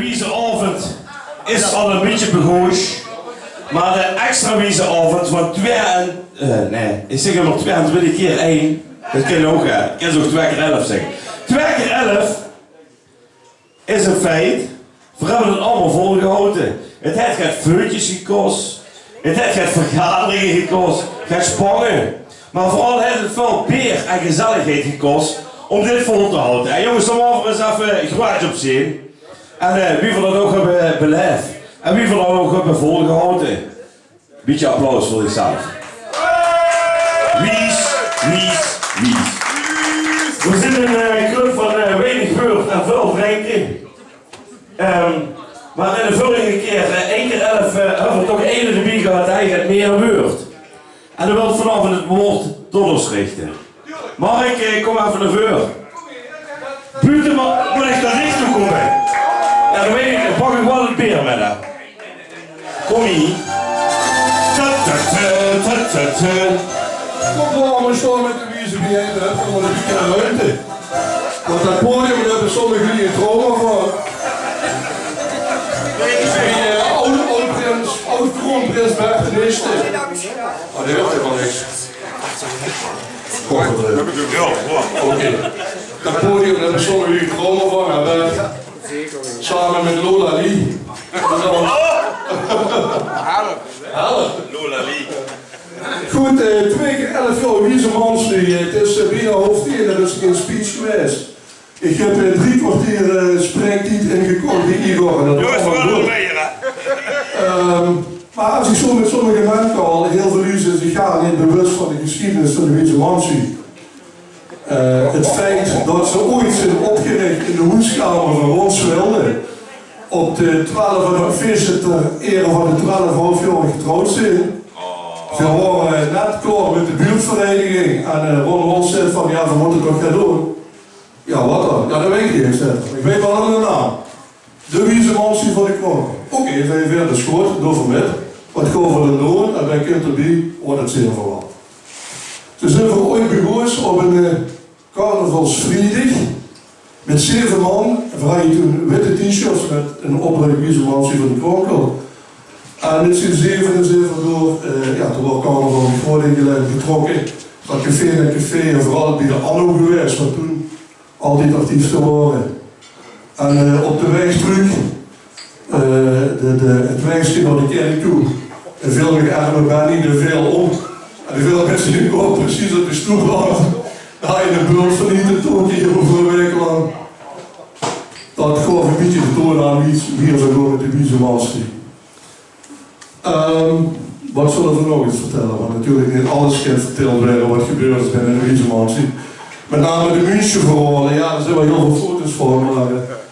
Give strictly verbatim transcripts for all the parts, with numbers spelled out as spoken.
Wieze aovend is al e bietje begós, mer de extra wieze aovend van twieë en, eh, nae, ich zègk ummer twieëntwintig kier ein. Det kin ouch, hè. Det kins se ouch twieë kier elf zègke. Twieë kier elf is e feit. Veer höbbe 't allemaol volgehaoje. 't Haet get feutjes gekos. 't Haet get vergaderinge gekos. Get spange. Mer veural haet 't väöl beer en gezelligheid gekos óm dit vol te haoje. En jónges, laot ós ins effe groeats op zeen. En, eh, wie veer det ouch höbbe belaef. En wie veer det ouch höbbe volgehaoje. Bietje applaus veur zichzelf. Wies, wies, wies. Veer zeen 'n, eh, club van, eh, weinig wäörd en väöl drinke. Ehm, mer de vörrige kier, eh, ein kier elf, eh, höbbe veer toch eine d'rbie gehad, dae haet get mieë wäörd. En dae wilt vanaovend 't waord tot ós richte. Mark, eh, kóm effe nao veur. Buutemaon, mót ich dao rech toe kómme? Jao, dan weit ich, dan pak ich waal 't beer mit, hè. Kóm hie. Tut, tut, tut, tut, tut. Kóm, laot ós sjtaon mit de wieze bie, hè. Dan höbbe v'r 'n bietje ruimte. Want det podium, dao höbbe sommige luuj trauma van. Die, eh, aod, aod-prins, aod-kroonprins Bert d'n Ierste. Oh, dae huurt hielemaol niks. Jao, jao. Oké. Det podium, dao höbbe sommige luuj trauma van, hè, Bert. Same mit Lola Lee. Help. Help. Lola Lee. Good, eh, twieë kier elf jaor Wieze Mansluuj. 't Is, eh, bienao haof tieën, det is gein speech gewaes. Ich höb, eh, drie kerteer, eh, spraektied ingekoch bie Igor. En det waas waal good. Ehm, mer es ich zo mit sommige minse al, hiel väöl luuj zeen zich gaar neet bewus van de gesjiedenis van de Wieze Mansluuj. Eh, 't feit det ze ooit zeen opgerich in de hoeskamer van Ron Swilde op de twelfde van augustus ter ere van de twelf haofjaorig getrouwd zeen. Ze waore net klaor mit de buurtvereiniging en, eh, Ron Wols zag van: "Jao, veer mótte toch get doon." "Jao, waat dan?" "Jao, det weit ich neet," zaet 'r. "Ich weit waal 'ne naam. De Wieze Mansluuj van de Kronkel." "Oké," zag 'r, "det is good, doon veer mit. Waat gaon veer dan doon en wae kump d'r bie?" "Oh, det zeen veer waal." Zo zeen veer ooit begós op 'n, eh, carnavalsvriedag mit zeve man. Veer hawwe toen witte T-shirts mit 'n opdruk Wieze Mansluuj van de Kronkel. En mit z'n zeve zeen veer door, eh, jao, toen waor carnaval in Groningen getrokke. Van café nao café en veural bie de Anno gewaes, wat toen altied artieste waore. En, eh, op de waeg trök, eh, de, de, 't waegske nao de kèrk toe, eh, veel mich erme Benny, dae veel op. En dae veel mit zien kop precies op de stoep af. Dao in de bult van die te toke hie veur 'n waek lang. Det gaof e bietje de toon aan wie, wie 't zoe gaon mit de Wieze Mansluuj. Ehm, wat zölle v'r nog ins vertèlle? Want natuurlik neet alles kin vertèld waere wat gebeurd is binne de Wieze Mansluuj. Mit name de München-verhaole, jao, dao zeen waal hiel väöl foto's van, mer, eh,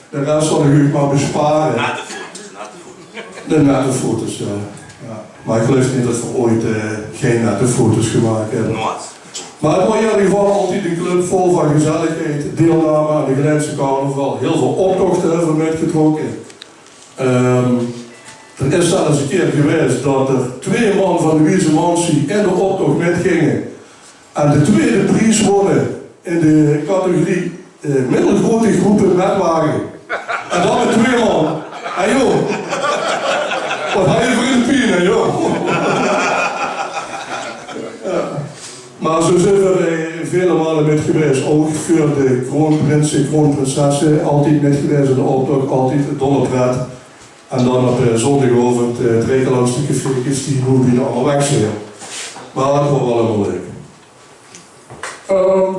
de res zal ich uch mer bespare. Nette foto's, nette foto's. De nette foto's, jao. Jao. Mer ich geluif neet det v'r ooit, eh, gein nette foto's gemaak höbbe. Noeats. Mer 't waor in eder geval altied ein club vol van gezelligheid, deilname aan de Gelaense carnaval. Hiel väöl optochte höbbe v'r mitgetrokke. Ehm, d'r is zelfs ein kier gewaes det d'r twee man van de Wieze Mansluuj in de optoch mitginge en de twiede pries wónne in de categorie, eh, middelgrote groepe mit wage. En det mit twee man. Hè, joh. Wat haje v'r in de pien, hè, joh. Jao. Mer zoe zeen v'r, eh, vele male mit gewaes. Ouch veur de kroonprinse, kroonprinsesse. Altied mit gewaes in de optoch, altied dolle pret. En dan op, eh, zóndigaovend, eh, trèkke langs de cafékes die noe bienao allemaol weg zeen. Mer 't waor waal hielemaol leuk. Ehm,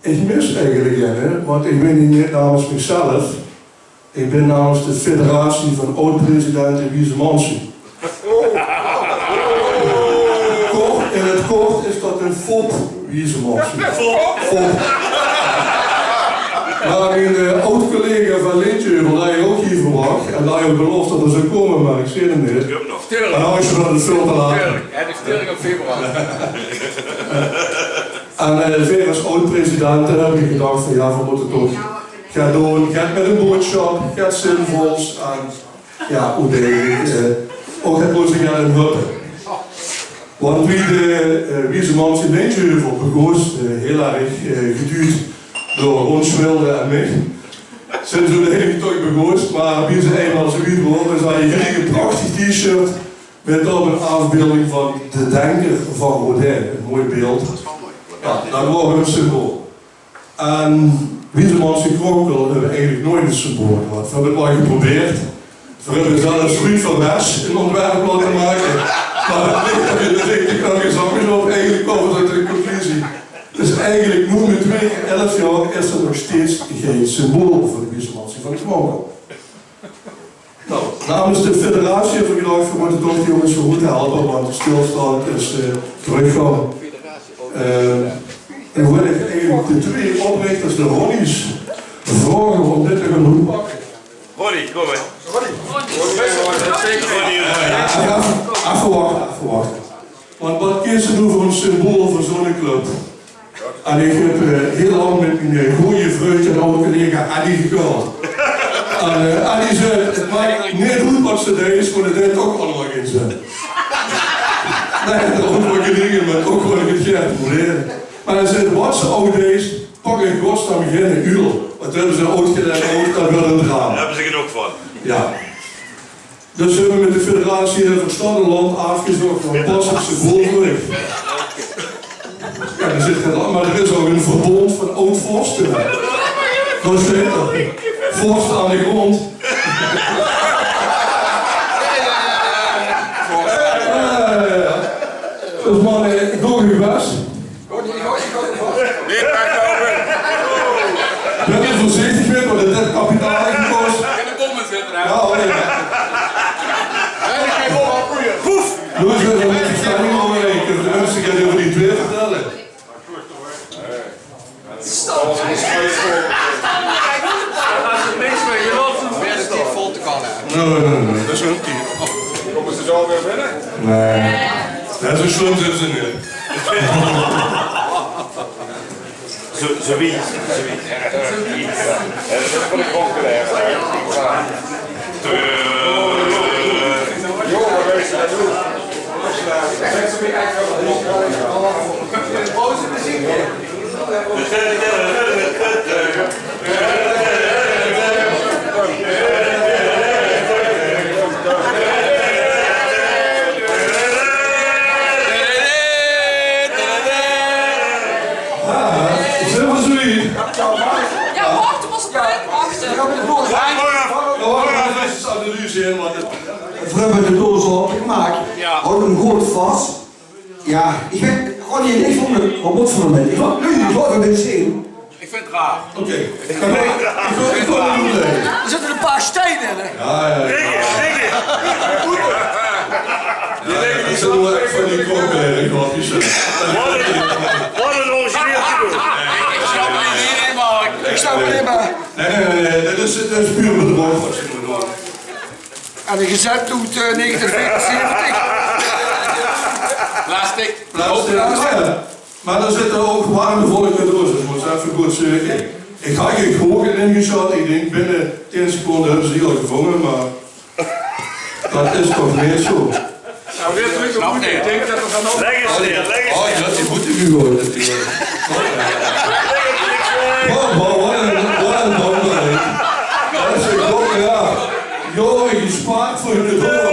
ich mis eigelik eine, want ich bin hie neet namens michzelf. Ich bin namens de Federatie van Aod-Presidente Wieze Mansluuj. Kort, in 't kort is det ein fop, Wieze Mansluuj. Fop. Fop. Mer mien, eh, aod-collega van Lintjheuvel, dae haw ich ouch hie verwach. En dae haw beloofd det 'r zou kómme, mer ich zeen 'm neet. En noe is 't väöl te laat. En, eh, veer es aod-presidente höbbe gedach van, jao, veer mótte toch get doon, get mit ein boodsjap, get zinvols en, jao, oeteindelik, eh, ouch get losser, get in höbbe. Want wie de, eh, Wieze Mansluuj Lintjheuvel begós, eh, hiel erg, eh, geduujd door Ron Swilde en mich, Zeen zoe'n hele tied begós, mer wie ze einmaol zoe wied waore, zag ich: "Hie, ein prachtig T-shirt mit op ein aafbeelding van de denker van Rodin." Ein mooi beeld. Jao, dat waor ein symbool. En Wiezemanse Kronkel höbbe eigelik noeats ein symbool gehad. Veer höbbe 't waal geprobeerd. Veer höbbe zelfs Ruud van Bes in ontwerp laote make. Mer dat bleek, dat bleek nog ins angers op. Eigelik kome veer tot de conclusie: dus eigelik noe, mit twieë kier elf jaor, is d'r nog steeds gein symbool veur de Wiezemanse van Kronkel. Noe, namens de federatie höb ich gedach, veer mótte toch die jónges good helpe, want stilstand is, eh, trökgang. Eh, en wil ich eigelik de twieë oprichters, de Ronnies, vraoge óm dit te gaon oppakke. Ronnie, kóm mer. Ronnie, Ronnie. Jao, effe, effe wachte, effe wachte. Want wat kins se noe veur ein symbool veur zoe'n club? En ich höb, eh, hiel lang mit mien, eh, gooj vrundj en aod-collega Annie gekaold. En, eh, Annie zag: "'t Maak neet oet wat se deis, want 't haet toch allemaol gein zin." Nae, dao haet ze waal geliek in, mer toch waal 't gek probleem. Mer ze zag: "Wat se ouch deis, pak in godsnaam geine uul." Want dat höbbe ze oet gelaere, oet, dat weurt ein drama. Dao höbbe ze genóg van. Jao. Dus veer höbbe mit de federatie, eh, van Stad en Land aafgezoch wat passend symbool veur is. Jao, dan zit 'r dan, mer d'r is ouch ein verbónd van aod-vorste. Dao steit 'r: "Vorst aan de grond." Jao, jao, jao. Dus man, eh, doot eur bès. Bön d'r veurzichtig mit, want dit haet kapitaal ingekos. Jao, jao. Poef! Noe is 't ein bietje stemming óngerhaer. Kóns se 'ns get euver die twieë vertèlle? Nae, nae, nae. Kómme ze zo weer binne? Nae. Jao, zo slum zeen ze neet. Zo, zoiets, zoiets. Jao, dat is veur de concurrent. Pauze muziek. Jao, wach, d'r mós nog wachte. Jao, wach, d'r mós nog wachte. Veer höbbe de doos aopegemaak. Jao. Haoj 'm good vas. Jao, ich weit, Ronnie en ich vónge 't, waat mót v'r d'rmit? Ich wou, noe, ich wou 't ins zeen. Ich vinj 't raar. Oké. Ich wil, ich wil, ich wil 't oetlègke. D'r zitte ein paar stein in, hè? Jao, jao, jao. Dikke, dikke. Die ligke, die zeen waal ech van die krokodillengrapjes, hè. Waat ein, waat ein origineel figuur. Ich snap 't neet, Mark. Ich snap 't neet, mer... Nae, nae, nae, nae. Det is, det is puur bedrog waat ze noe doon. En ein gezèt oet, eh, negentieën veerenzeventig. Plastic. Plastic, jao. Mer d'r zitte ouch waardevolle cadeaus in, dus mót se effe good zeuke. Ich haw 't hoeger insjat, ich dink binne tieën seconde höbbe ze die al gevónge, mer det is toch neet zo. Snap neet. Ich dink det v'r dan ouch... Lègk ins neer, lègk ins neer. Oh, jao, die mótte noe waal natuurlik. Wow, wow, wat ein, wat ein donder, hè. Det is toch, jao. Jao, gespaard veur de deur.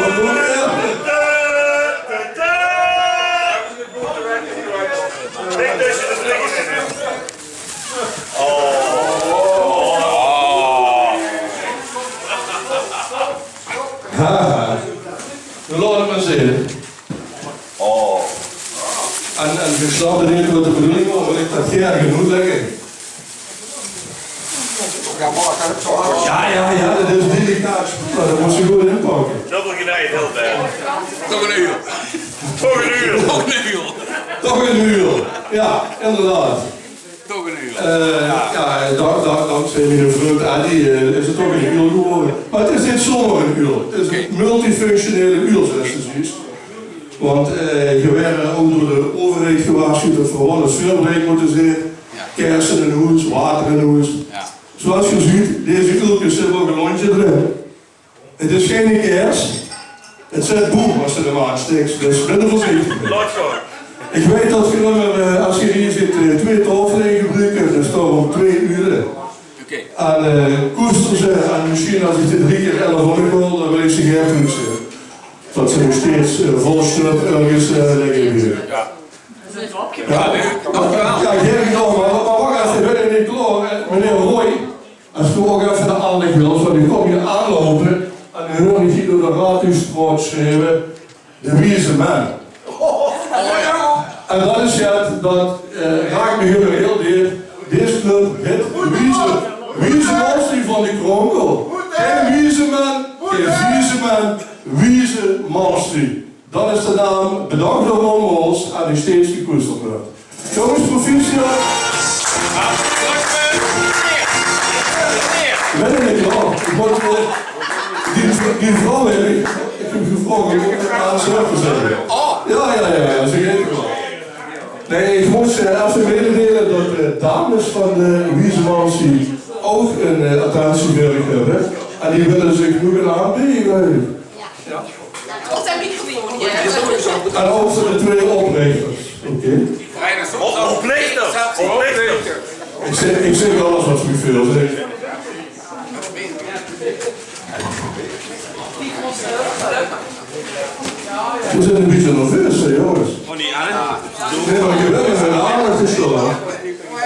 Haha. Noe, laot 't mer zeen. En, en geer snapt neet wat de bedoeling waas, wil ich det gaer gaon oetlègke. Jao, jao, jao, det is delicaat spul, det mós se good inpakke. Dubbel geneid, hiel fijn. Toch ein uul. Toch ein uul. Toch ein uul. Toch ein uul. Jao, inderdaad. Toch ein uul. Eh, jao, dank, dank, dankzij miene vrund Eddy, eh, is 't toch ein uul gewore. Mer 't is neet zomer ein uul. 't Is ein multifunctionele uul, zoeas se zuus. Want, eh, geer waert ouch door de euverheid gewaarsjuwd det v'r waal ins veurbereid mótte zeen. Jao. Kaerse in hoes, water in hoes. Jao. Zoeas geer zuut, deze uulkes höbbe ouch ein lontje d'rin. 't Is gein kaers. 't Zit boem es se 'm aansjtiks. Dus bön d'r veurzichtig mit. Ich weit det geer ummer, eh, es geer hie zit, eh, twieë taofele gebroeke, dus daorum twieë uule. En, eh, koester ze, en mesjiens es ich dit drie kier elf rondj haol, dan wil ich ze gaer trök zeen. Det ze nog steeds, eh, vol sjnöp örges, eh, ligke hie. Jao, jao, gaer gedaon, mer, mer wach effe, ich bön nog neet klaor, hè. Meneer Roy, es doe ouch effe de aandacht wils, want ich kóm hie aanloupe en dan huuer ich hie door de Raadhuusstraot sjrieve: de wieze man. En det is jet, det, eh, raak mich hielemaol deep. Dees club hèt wieze, wieze mans die van de kronkel. Gein wieze man, gein vieze man, wieze mans die. Det is de naam, bedach door Ron Mols en nog steeds gekoesterd wuuert. Jónges, proficiat. Wèt ich neet, jao. Ich mót, eh, die, die vrouw, hè, ich, ich höb gevraog óm 't aan te zègke. Jao, jao, jao, jao, ze geit 't waal. Nae, ich mós, eh, effe mededeile det de dames van de Wieze Mans ouch ein, eh, attentie veur uch höbbe. En die wille zich noe ein aanbieding. Op de microfoon, ja. En ouch veur de twee oprichters. Oké. Oprichter, oprichter. Ich zèk, ich zèk alles waat ich wil zègke. Veer zeen ein bietje nerveus, hè, jónges. Nae, mer ich höb ein aandacht te sjtèlle.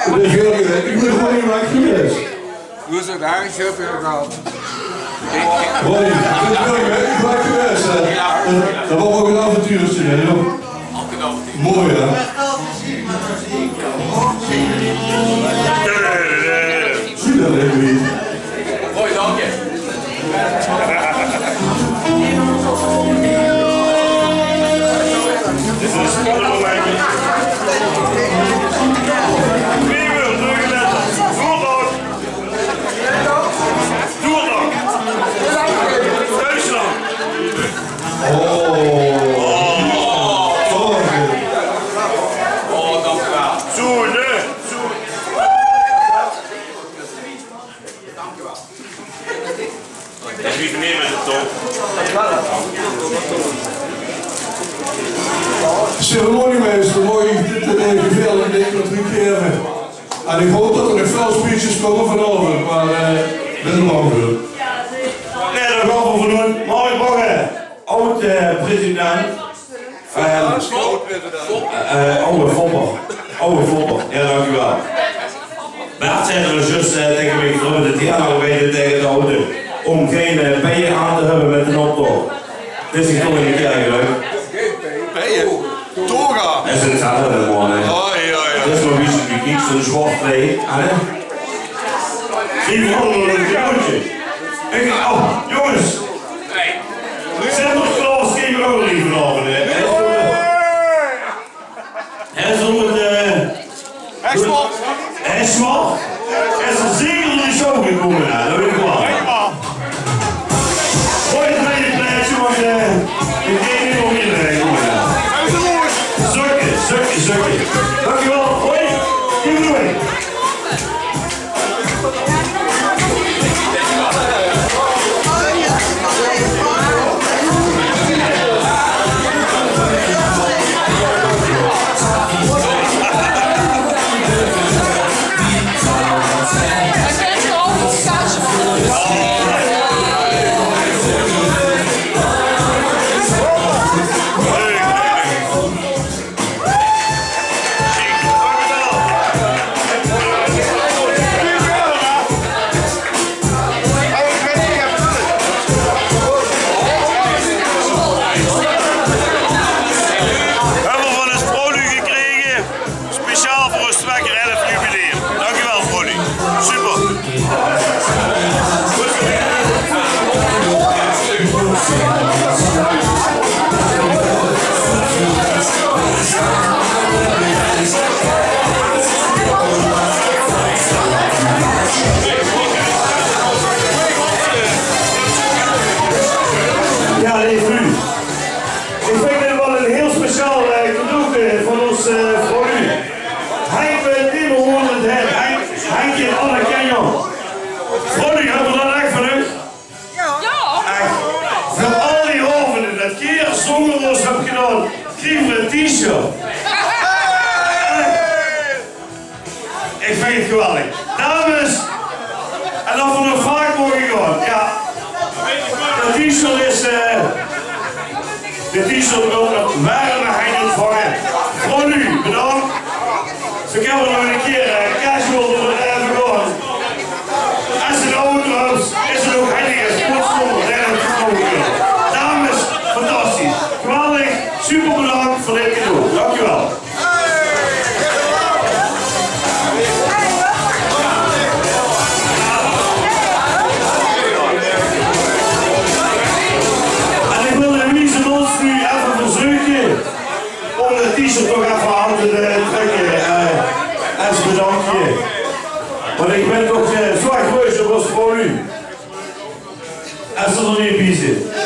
Ich bön väöl gewaend, ich bön gewoon neet weg gewaes. Doe is 't erg, ich höb 't gehad. Ronnie, ich bön väöl gewaend, ich bön weg gewaes, hè. Det waor ouch ein avontuurke, hè, jóng. Mooi, hè? Zie det leuk, wie? Mooi, dank je. Dit is een spannend momentje. Wie wil, druk letten. Goed, hoor. Doe het dan. Duitsland. Oh. Oh. Oh, dank u wel. Zo, hè. Zo. Dank u wel. En wie vernemen het toch? Ceremoniemeister, maag ich dit, eh, gevaerlike dink nog trökgaeve? En ich haop det d'r nog väöl speeches kómme vanaovend, mer, eh, ich bön d'r bang veur. Nae, det gaon v'r vanoet. Mark Bagge, aod, eh, president. Eh, eh, aw fopper. Aw fopper. Jao, dank uch waal. Bert zag d'r zjus, eh, taenge mich, v'r höbbe de T N al ein bietje taenge te hawte óm gein, eh, peie aan te höbbe mit d'n optoch. 't Is toch ein kier gelök. Peie? Toga? Det is 'tzelfde, man, hè. Oh, jao, jao. Det is nog get, wie kiek, zo'n zwart kleid aan, hè? Die vónj ich ein cadeautje. Ich, oh, jónges. Sinterklaos geit ouch nog vanaovend, hè. Hae is ónger de, hae is waal, hae is zeker door de show gekómme, hè, det weit ich waal. Gooi 't mèt 't plaetje, want, eh, ich weit neet of iederein kómme geit. Zökke, zökke, zökke. Dank uch waal. Hoi. Keep it going. Höbbe v'r van ós vrouwluuj gekrege, speciaal veur ós twieë kier elf jubileum. Dank uch waal, vrouwluuj. Super. Jao, leef luuj. Ich vinj dit waal ein hieël speciaal, eh, cadeautje van ós, eh, vrouwluuj. Henk weit neet mieë wie 't geit. Henk, Henk, Anna, ken je? Vrouwluuj, höbbe v'r det ech veur uch? Jao. Ech. Veur al die aovende det geer zónger ós höb gedaon, kriege v'r ein T-shirt. Ich vinj 't geweldig. Dames, T-shirt is, eh, de T-shirt wurt mit werme henj ontvange. Veur noe, bedank. Ze kinne nog ein kier, eh, casual door, eh, gaon. Es 't oud is, is 't ouch henjig es kunstnummer, det is ouch leuk. Dames, fantastisch. Geweldig, super bedank veur dit cadeau. Dankjewel. En ich wil Louise Mols noe effe verzeuke óm de T-shirt toch effe aan te, eh, trèkke, eh, es bedankje. Want ich bön toch, eh, zo gruuetsj es veur uch. Es ze d'r neet bie zit.